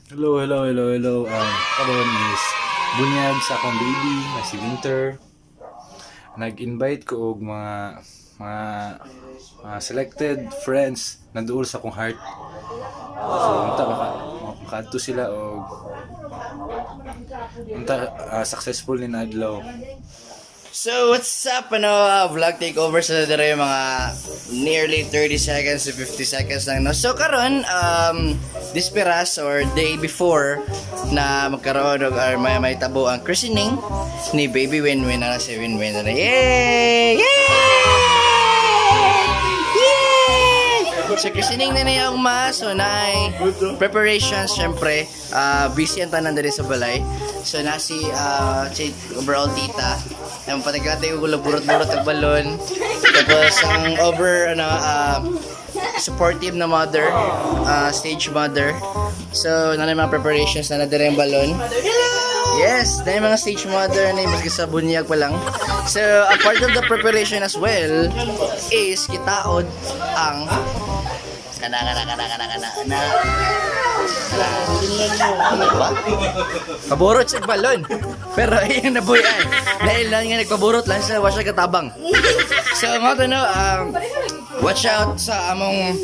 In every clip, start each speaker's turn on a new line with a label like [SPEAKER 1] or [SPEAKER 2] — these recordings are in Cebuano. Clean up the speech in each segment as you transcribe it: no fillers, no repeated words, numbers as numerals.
[SPEAKER 1] Hello, hello, hello, hello. Karon is bunyag sa akong baby na si Winter. Nag-invite ko og mga selected friends na duol sa akong heart. So unta baka makaadto sila og unta successful ni na adlaw.
[SPEAKER 2] So, what's up? Ano, vlog takeover sa dire, mga nearly 30 seconds to 50 seconds lang, no? So, karon disperas or day before na magkaroon og or may tabo ang christening ni Baby Winwin na si Winwin na. Yay! Yay! Yay! So, christening na niya ang ma. So, naay preparations, syempre. Busy ang tanan diri sa balay. So, na si overall tita. Ang patagate ko burot-burot ang balon. Tapos, ang over, ano, supportive na mother, stage mother. So, na mga preparations na na diri ang balon. Yes, na yung mga stage mother na yung maski sa bunyag pa lang. So, a part of the preparation as well is kitaod ang kana kana kana kana kana kana kana ba? Paborot sa balon. Pero ayun nabuyan. Dahil lang nga nagpaborot lang siya, wa siya katabang. So, mga to, no, watch out sa among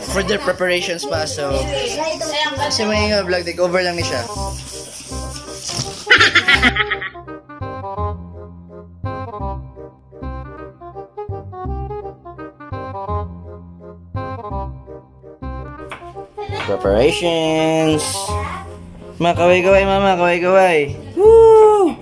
[SPEAKER 2] further preparations pa. So, kasi may vlog takeover lang ni siya. Preparations. Ma, kaway-kaway, mama, kaway-kaway. Woo!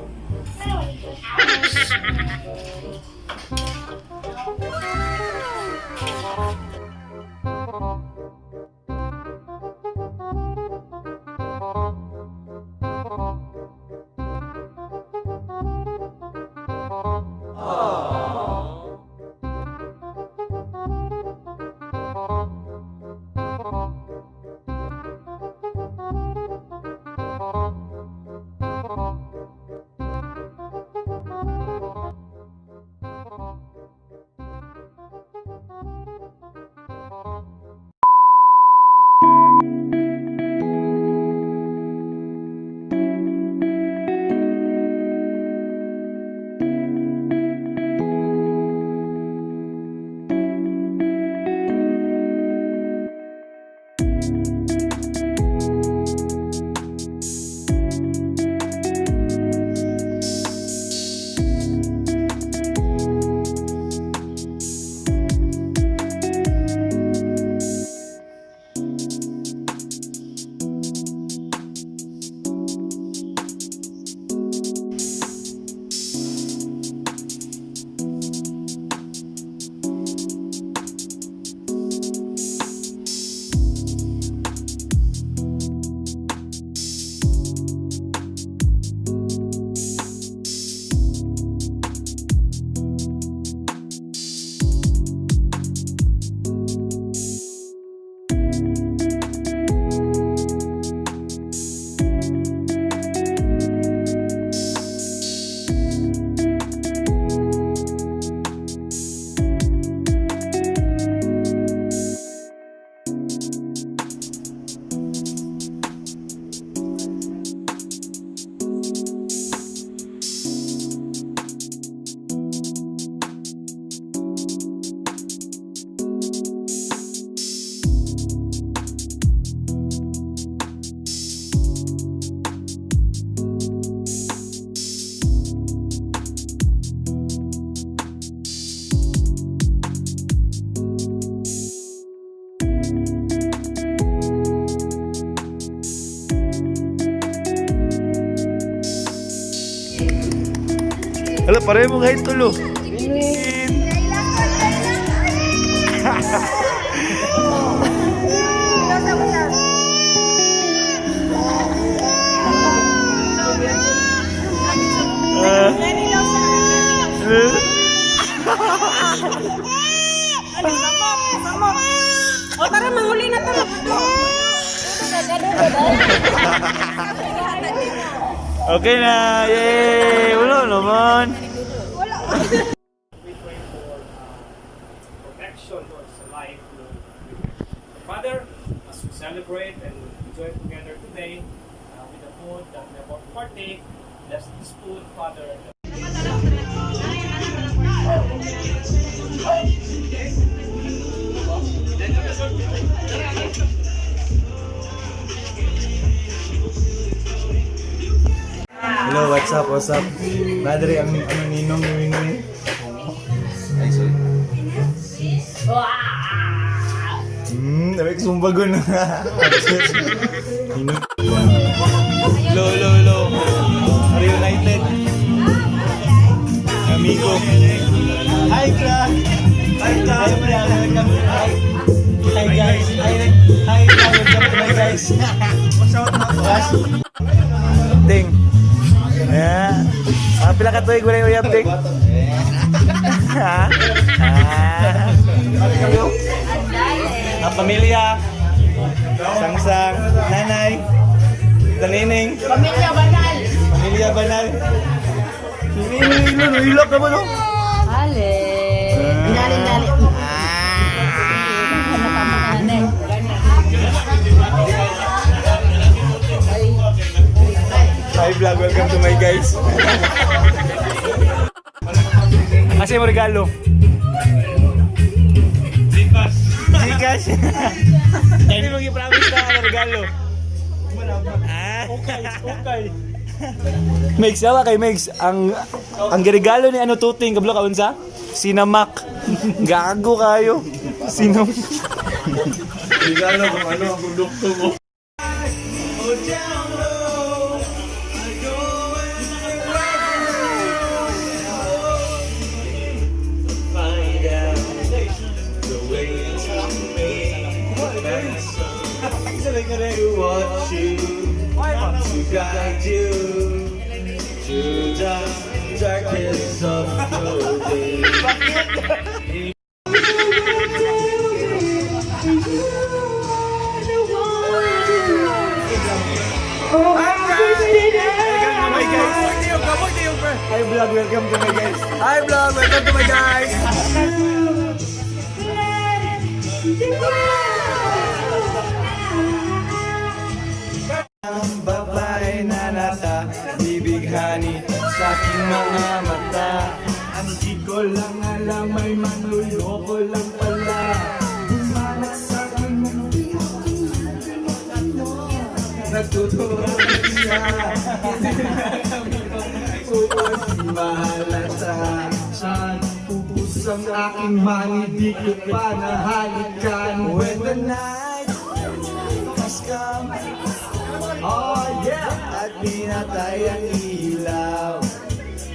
[SPEAKER 3] Hala, pareho mong height tulo.
[SPEAKER 4] O tara, manghuli na tara.
[SPEAKER 3] Okay na! Yay! Wala naman!
[SPEAKER 5] We pray for protection, Lord, sa life ng Father, as we celebrate and
[SPEAKER 4] join together today with the food that we are about to partake. Bless this food, Father.
[SPEAKER 1] Hello, what's up? What's up? Madre, ang ninong ni. Ay, sorry. Dami ko sumbagon. Ninong.
[SPEAKER 3] Hello, hello, hello. Reunited. Amigo. Hi, Clark. Hi, Clark. Hi. Hi, guys. Hi, hi, Clark. Welcome to my guys. What's up, Ding. Yeah. Ah, pila ka tuig wala uyab, Ding? Ha? Ah. Ang pamilya. Sangsang, nanay, tanining.
[SPEAKER 5] Pamilya banal.
[SPEAKER 3] Pamilya banal. Ilo, ilok na ba no?
[SPEAKER 5] Ale. Dali, dali.
[SPEAKER 3] Hi vlog, welcome to my guys. Kasi mo regalo? Gcash. Gcash? Hindi mo gi-promise na ang regalo. Ah.
[SPEAKER 4] Okay, okay.
[SPEAKER 3] Megs, yawa kay Megs. Ang regalo ni ano tuting kablo ka unsa? Sinamak. Gago kayo. Sinam.
[SPEAKER 1] Regalo kung ano ang produkto mo.
[SPEAKER 3] To watch you, to guide you to the darkest of the day. Welcome to my guys. Hi vlog, welcome to my guys. Hi vlog, welcome to my guys. Ang babae na nata, bibighani sa aking mga mata. Ang di ko lang alam ay manluloko lang pala. Humanap sa akin nagtuturo siya. Upang di mahalata. Saan pupus ang aking mani, di ko pa nahalikan. When the night has come, oh yeah! At pinatay ang ilaw.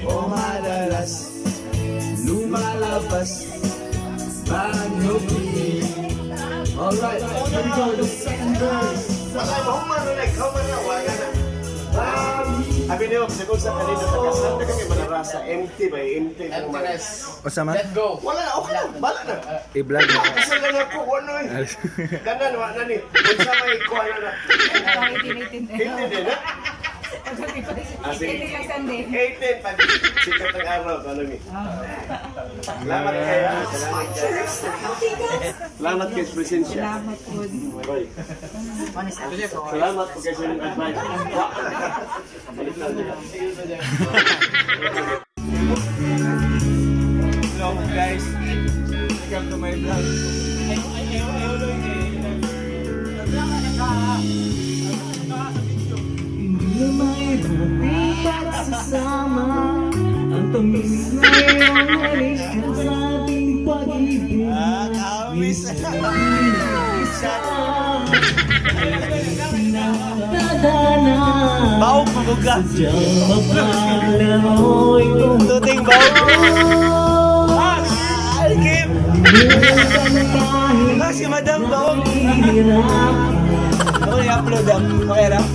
[SPEAKER 3] O madalas lumalabas bago Alright, here we go, the second verse.
[SPEAKER 6] Abi niyo, sa kung sa kanino sa kasal, daghang kay manarasa, empty ba, empty.
[SPEAKER 2] Emptiness.
[SPEAKER 1] Osama?
[SPEAKER 2] Let go.
[SPEAKER 6] Wala na, okay na, bala na.
[SPEAKER 1] I-vlog mo.
[SPEAKER 6] Kasal na ako, wala eh. Ganan, wala na ni. Unsa may kuha na na.
[SPEAKER 5] 18, 18.
[SPEAKER 6] 18 din, ha? Ah, sige.
[SPEAKER 5] 18 Sunday.
[SPEAKER 6] 18 pa. Sikat ang araw, ano ni. Salamat kayo. Salamat kayo. Salamat kayo sa presensya.
[SPEAKER 5] Salamat po.
[SPEAKER 6] Bye. Salamat po kayo sa inyong advice. Balik lang dyan.
[SPEAKER 3] Hello guys, welcome to my vlog.
[SPEAKER 7] Hindi na may pagsasama. Ang tamis na iyong halik sa ating pag-ibig.
[SPEAKER 3] Ah, kamis.
[SPEAKER 7] Tadhana.
[SPEAKER 3] Baog mabuga.
[SPEAKER 7] Sadyang mapalaro itong
[SPEAKER 3] Tuting baog. Ah, Kim.
[SPEAKER 7] kahit
[SPEAKER 3] Ah, si Madam baog.
[SPEAKER 7] hirap.
[SPEAKER 3] Ako i-upload ang. Okay lang?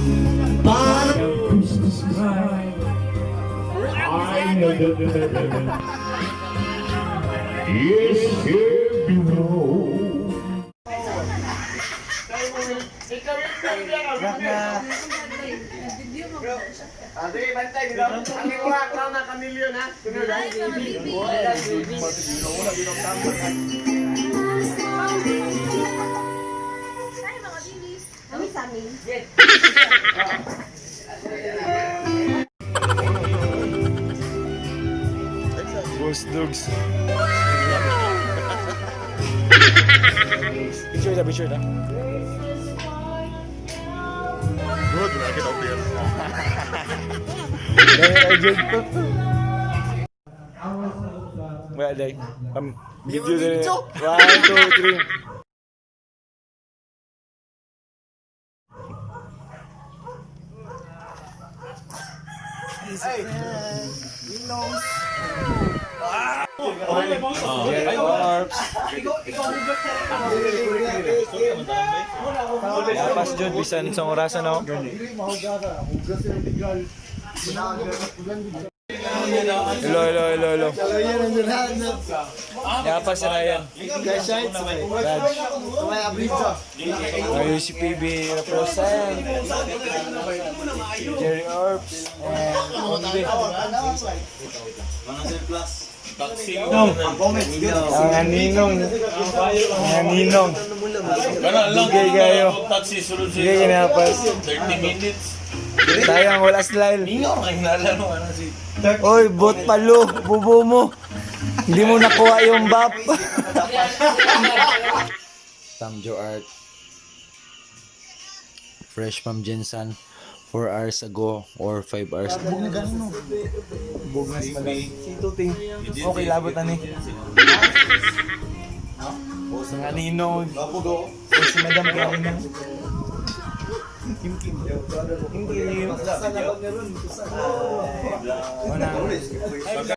[SPEAKER 6] Ah, sige, bantay. Ang ikuha ka na kamilyon, ha? Sunod, ha?
[SPEAKER 5] Hi mga babies. Kami sa amin.
[SPEAKER 1] Picture na, picture na.
[SPEAKER 6] Good, wala kita pera.
[SPEAKER 1] Wala, day. Video din. One, two, three. Jerry Orbs. Lapas jud bisan sa orasan no. Hello, hello, hello, hello. Yapas si Ryan. Raj. Ayun si PB represent. Jerry Orbs. And Onde. Ang aninong. Ang aninong. Dugay kayo. Dugay kinapas.
[SPEAKER 4] 30 minutes.
[SPEAKER 1] Sayang, wala si Lyle. Oy, bot palo. Bubo mo. Hindi mo nakuha yung bap. Tamjo Art. Fresh from Jensen. 4 hours ago or 5 hours ago. Bugnas Okay, labot na ni. Ang aninong. Oy, si Madam kaninong. Kim Kim. Kim Kim. Wala.